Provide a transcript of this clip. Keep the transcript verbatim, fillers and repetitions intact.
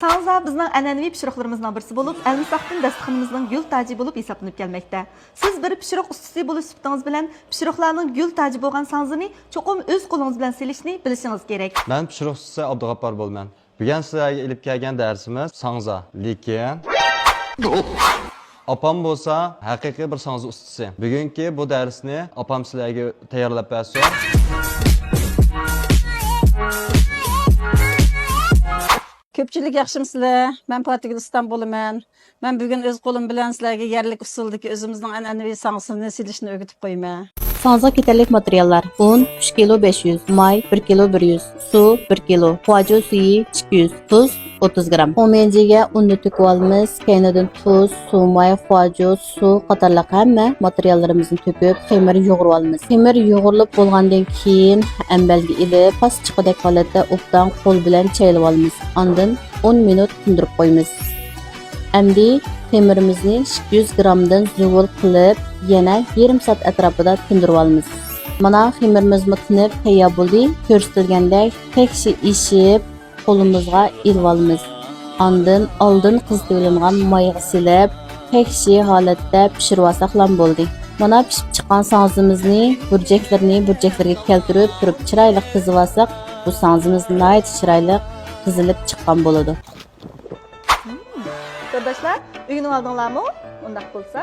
ساڭزا بىزنىڭ ئەنئەنىۋى پىشۇرۇقلىرىمىزنىڭ بىرسى بولۇپ، ئەلمىساقتىن داستىخىنىمىزنىڭ گۈل تاجى بولۇپ ھېسابلىنىپ كەلمەكتە. سىز بىر پىشۇرۇق ئۇستىسى بولۇش سۈپىتىڭىز بىلەن پىشۇرۇقلارنىڭ گۈل تاجى بولغان ساڭزىنى چوقۇم ئۆز قولىڭىز بىلەن سېلىشنى بىلىشىڭىز كېرەك. مەن پىشۇرۇق ئۇستىسى ئابدۇغاپپار بولىمەن. بۈگۈن سىلەرگە ئېلىپ كەلگەن دەرسىمىز ساڭزا، لېكىن ئاپام بولسا ھەقىقىي بىر ساڭزا ئۇستىسى. بۈگۈنكى بۇ دەرسنى ئاپام سىلەرگە تەييارلاپ بەرسۇن. كۆپچىلىك ياخشىمۇسىلەر؟ مەن پاتىگۈل ئىستانبۇلىمەن. مەن بۈگۈن ئۆز قولۇم بىلەن سىلەرگە يەرلىك ئۇسۇلدىكى ئۆزىمىزنىڭ ئەنئەنىۋى ساڭزىسىنى سېلىشنى ئۆگىتىپ قويىمەن. ساڭزىغا كېتەرلىك ماتېرىياللار: ئۇن، ئۈچ كىلو بەش يۈز، ماي، بىر كىلو بىر يۈز، سۇ، بىر كىلو، خۇاجۇ سۈيى، ئىككى يۈز، تۇز، ئوتتۇز گرام. ئومېنجىگە ئۇننى تۆكۈۋالىمىز، كەينىدىن تۇز، سۇ، ماي، خۇاجۇ، سۇ قاتارلىق ھەممە ماتېرىياللىرىمىزنى تۆكۈپ، خېمىر يۇغۇرۇۋالىمىز. خېمىر يۇغۇرۇلۇپ بولغاندىن كېيىن، ئەمبەرگە ئېلىپ، پاس چىققۇدەك ھالەتتە ئوبدان قول بىلەن چايلىۋالىمىز. ئاندىن ئون مىنۇت تىندۇرۇپ قويىمىز. ئەمدى خېمىرىمىزنى ئىككى يۈز گرامدىن زۇۋۇل قىلىپ، يەنە يېرىم سائەت ئەتراپىدا تىندۇرۇۋالىمىز. مانا، خېمىرىمىزمۇ تىنىپ تەييار بولدى. كۆرسىتىلگەندەك تەكشى ئېشىپ، قولىمىزغا ئېلىۋالىمىز. ئاندىن ئالدىن قىزىتىۋېلىنغان مايغا سېلىپ، تەكشى ھالەتتە پىشۇرۇۋالساقلا بولدى. مانا، پىشىپ چىققان ساڭزىمىزنى بۇرجەكلىرىنى بۇرجەكلىرىگە كەلتۈرۈپ تۇرۇپ چىرايلىق قىزىۋالساق، بۇ ساڭزىمىز ناھايىتى چىرايلىق قىزىلىپ چىققان بولىدۇ. تورداشلار، ئۆگىنىۋالدىڭلارمۇ؟ ئۇنداق بولسا،